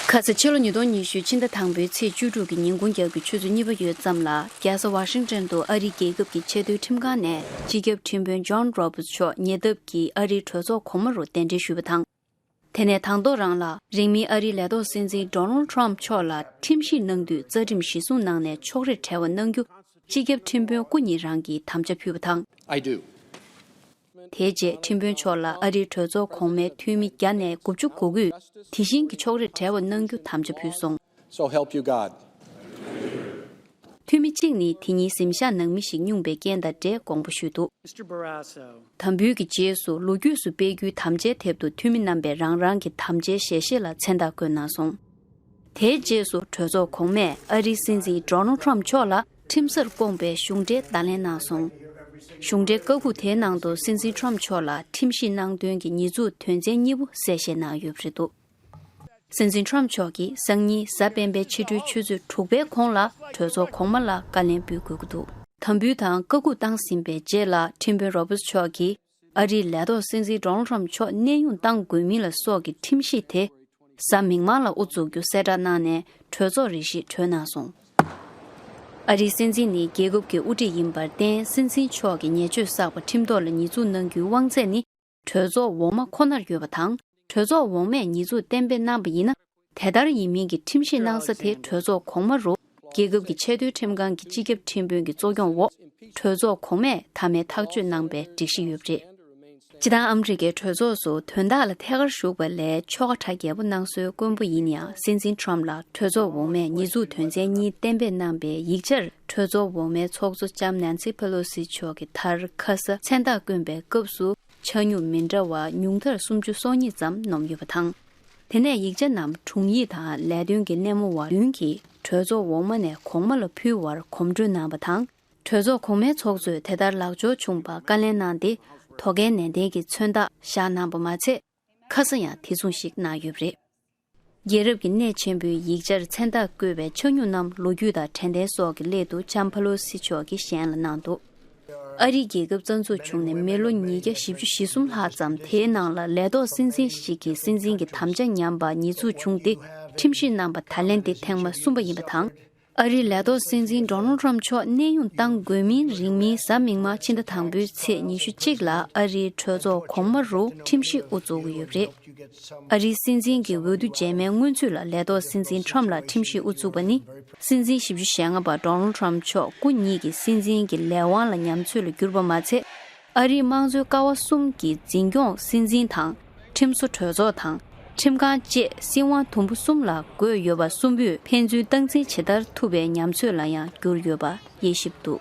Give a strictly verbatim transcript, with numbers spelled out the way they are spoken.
ཁ་ས་ཕྱི་ལོ་ཉིས་སྟོང་ཉི་ཤུ་ཕྱི་ཟླ་དང་པོའི་ཚེས་བཅུ་དྲུག་གི་ཉིན་གུང་རྒྱབ་ཀྱི་ཆུ་ཚོད་གཉིས་པ་ཡོལ་ཙམ་ལ། རྒྱལ་ས་ཝ་ཤིང་ཏོན་དུ་ཨ་རིའི་རྒྱལ་ཁབ་ཀྱི་ཆེས་མཐོའི་ཁྲིམས་ཁང་ནས་སྤྱི་ཁྱབ་ཁྲིམས་དཔོན་ཇོན་རོ་བར་ཊི་མཆོག་ཉེ་འདབས་ཀྱི་ཨ་རིའི་གྲོས་ཚོགས་གོང་མ་རུ་གདན་འདྲེན་ཞུས་པ་དང་། དེ་ནས་དང་ཐོག་རང་ལ་རིང་མིན་ཨ་རིའི་ལས་ཐོག་སྲིད་འཛིན་ཌོ་ནལ་ཊམ་མཆོག་ལ་ཁྲིམས་ཞིབ་གནང་དུས་རྩ་ཁྲིམས་གཞིར་བཟུང་གནང་ནས་ཕྱོགས་རིས་བྲལ་བ་གནང་རྒྱུ་སྤྱི་ཁྱབ་ཁྲིམས་དཔོན་སྐུ་ཉིད་རང་གིས་དམ་བཅའ་ཕུལ་བ་དང་། I do. དེའི་རྗེས་ཁྲིམས་དཔོན་མཆོག་ལ་ཨ་རིའི་གྲོས་ཚོགས་གོང་མའི་འཐུས་མི་བརྒྱ་ནས་དགུ་བཅུ་གོ་དགུས་དེ་བཞིན་གྱི་ཕྱོགས་རིས་བྲལ་བ་གནང་རྒྱུ་དམ་བཅའ་ཕུལ་སོང་། So help you God. འཐུས་མི་གཅིག་ནི་དེ་ཉིད་གཟིམ་ཤག་ནང་མི་ཞིག་སྨྱུང་བའི་རྐྱེན་དང་འབྲེལ་དགོངས་པ་ཞུས་འདུག Mister Barrasso. དམ་འབུལ་གྱི་རྗེས་སུ་ལོ་རྒྱུས་སུ་སྤེལ་རྒྱུའི་དམ་བཅའི་དེབ་ཏུ་འཐུས་མི་རྣམ་པས་རང་རང་གི་དམ་བཅའི་ཞལ་བཞེས་ལ་མཚན་རྟགས་བཀོད་གནང་སོང་། དེའི་རྗེས་སུ་གྲོས་ཚོགས་གོང་མས་ཨ་རིའི་སྲིད་འཛིན་ཌོ་ནལ་ཊམ་མཆོག་ལ་ཁྲིམས་སར་བསྐོངས་པའི་གཞུང་འབྲེལ་བརྡ་ལན་གནང་སོང་། གཞུང་འབྲེལ་བཀའ་འགུག་དེའི་ནང་དུ་སྲིད་འཛིན་ཊམ་མཆོག་ལ་ཁྲིམས་ཞིབ་གནང་དོན་གྱི་ཉེས་འཛུགས་དོན་ཚན་གཉིས་པོ་གསལ་བཤད་གནང་ཡོད་པ་རེད་འདུག་སྲིད་འཛིན་ཊམ་མཆོག་གིས་སང་ཉིན་གཟའ་སྤེན་པའི་ཕྱི་དྲོའི་ཆུ་ཚོད་དྲུག་པའི་གོང་ལ་གྲོས་ཚོགས་གོང་མ་ལ་བཀའ་ལན་འབུལ་དགོས་ཀྱི་འདུག་དམ་འབུལ་དང་བཀའ་འགུག་བཏང་ཟིན་པའི་རྗེས་ལ་ཁྲིམས་དཔོན་རོ་བར་ཊི་མཆོག་གིས་ཨ་རིའི་ལས་ཐོག་སྲིད་འཛིན་ཌོ་ནལ་ཊམ་མཆོག་གནས་དབྱུང་གཏང་དགོས་མིན་ལ་སོགས་ཀྱི་ཁྲིམས་གཞི་དེ་གཟའ་མིག་དམར་ལ་དབུ་འཛུགས་རྒྱུ་གསལ་བསྒྲགས་གནང་ནས་གྲོས་ཚོགས་རེ་ཞིག་གྲོལ་གནང་སོང་། ཨ་རིའི་སྲིད་འཛིན་ནི་རྒྱལ་ཁབ་ཀྱི་དབུ་ཁྲིད་ཡིན་པར་བརྟེན། སྲིད་འཛིན་མཆོག་གི་ཉེས་སྤྱོད་བསགས་པ་ཁྲིམས་ཐོག་ལ་ཉེས་འཛུགས་གནང་རྒྱུའི་དབང་ཚད་ནི་གྲོས་ཚོགས་འོག་མ་ཁོ་ནར་ཡོད་པ་དང་། གྲོས་ཚོགས་འོག་མས་ཉེས་འཛུགས་གཏན་འབེབས་གནང་བ་ཡིན་ན། དེ་ལྟར་ཡིན་མིན་གྱི་ཁྲིམས་ཞིབ་གནང་ས་དེ་གྲོས་ཚོགས་གོང་མ་རུ་རྒྱལ་ཁབ་ཀྱི་ཆེས་མཐོའི་ཁྲིམས་ཁང་གི་སྤྱི་ཁྱབ་ཁྲིམས་དཔོན་གྱི་གཙོ་སྐྱོང་འོག་གྲོས་ཚོགས་གོང་མས་མཐའ་མའི་ཐག་གཅོད་གནང་པའི་སྒྲིག་གཞི་ཡོད་པ་རེད། སྤྱི་བཏང་ཨ་མི་རི་ཀའི་གྲོས་ཚོགས་སུ་དོན་དག་ལ་ཐད་ཀར་ཞུགས་པ་ལས་ཆོ་ག་གྲ་རྒྱས་པོ་གནང་སྲོལ་དཀོན་པོ་ཡིན་ཡང་། སྲིད་འཛིན་ཊམ་ལ་གྲོས་ཚོགས་འོག་མས་ཉེས་འཛུགས་དོན་ཚན་གཉིས་གཏན་འབེབས་གནང་པའི་ཡིག་ཆར་གྲོས་ཚོགས་འོག་མའི་ཚོགས་གཙོ་ལྕམ་ནན་སི་ཕེ་ལོ་སི་མཆོག་གིས་མཐར་ཁ་ས་མཚན་རྟགས་བསྐོན་པའི་སྐབས་སུ་ཆ་སྙོམས་མི་འདྲ་བ་ཉུང་མཐར་སུམ་ཅུ་སོ་གཉིས་ཙམ་ནོམ་ཡོད་པ་དང་། དེ་ནས་ཡིག་ཆ་རྣམས་དྲུང་ཡིག་དང་ལས་དོན་གྱི་སྣེ་མོ་བ་བདུན་གྱིས་གྲོས་ཚོགས་འོག་མ་ནས་གོང་མ་ལ་ཕུལ་བར་གོམ་བགྲོད་གནང་བ་དང་། གྲོས་ཚོགས་གོང་མའི་ཚོགས་གཙོས་དེ་ལྟར་ལག་འབྱོར་བྱུང་བར་བཀའ་ལན་གནང་སྟེ། དོ་གལ་ནན་ཏན་གྱི་མཚོན་རྟགས་བཞག་གནང་པ་མ་ཚད། ཁ་ས་ཡང་དེ་མཚུངས་ཤིག་གནང་ཡོད་པ་རེད། རྒྱལ་རབས་ཀྱི་གནས་ཆེན་པོའི་ཡིག་ཆར་མཚན་རྟགས་བཀོད་པའི་ཆ་སྙོམས་རྣམས་ལོ་རྒྱུས་དང་དྲན་རྟེན་སོགས་ཀྱི་སླད་དུ་ལྕམ་ཕ་ལོ་སི་མཆོག་གིས་གཞན་ལ་གནང་འདུག་ཨ་རིའི་རྒྱལ་ཁབ་རྩ་འཛུགས་བྱུང་ནས་མི་ལོ་ཉིས་བརྒྱ་བཞི་བཅུ་ཞེ་གསུམ་ལྷག་ཙམ། དེའི་ནང་ལ་ལས་ཐོག་སྲིད་འཛིན་ཞིག་གིས་སྲིད་འཛིན་གྱི་དམ་བཅའ་ཉམས་པར་ཉེས་འཛུགས་བྱུང་སྟེ། ཁྲིམས་ཞིབ་གནང་པ་ད་ལན་འདི་ཐེངས་མ་གསུམ་པ་ཡིན་པ་དང་། ཨ་རིའི་ལས་ཐོག་སྲིད་འཛིན་ཌོ་ནལ་ཊམ་མཆོག་གནས་དབྱུང་གཏང་དགོས་མིན་རིང་མིན་གཟའ་མིག་དམར་ཕྱི་ཟླ་དང་པོའི་ཚེས་ཉི་ཤུ་གཅིག་ལ་ཨ་རིའི་གྲོས་ཚོགས་གོང་མ་རུ་ཁྲིམས་ཞིབ་དབུ་འཛུགས་ཀྱི་ཡོད་པ་རེད། ཨ་རིའི་སྲིད་འཛིན་གྱི་འོས་བསྡུ་རྗེས་མའི་སྔོན་ཚུད་ལ་ལས་ཐོག་སྲིད་འཛིན་ཊམ་ལ་ཁྲིམས་ཞིབ་དབུ་བཙུགས་པ་ནི། སྲིད་འཛིན་བཞི་བཅུ་ཞེ་ལྔ་པ་ཌོ་ནལ་ཊམ་མཆོག་སྐུ་ཉིད་ཀྱི་སྲིད་འཛིན་གྱི་ལས་དབང་ལ་ཉམས་ཚོད་ལ་གྱུར་པ་མ་ཚད། ཨ་རིའི་དམངས་གཙོའི་ཀ་བ་གསུམ་གྱི་འཛིན་སྐྱོང་སྲིད་འཛིན་དང་། ཁྲིམས་བཟོ་གྲོས་ཚོགས་དང་། ཁྲིམས་ཁང་བཅས་སྲིད་དབང་དུམ་བུ་གསུམ་ལ་བགོས་ཡོད་པ་གསུམ་པོས་ཕན་ཚུན་སྟངས་འཛིན་ཇི་ལྟར་ཐུབ་པའི་ཉམས་ཚོད་ལ་ཡང་གྱུར་ཡོད་པ་དབྱེ་ཞིབ་འདུག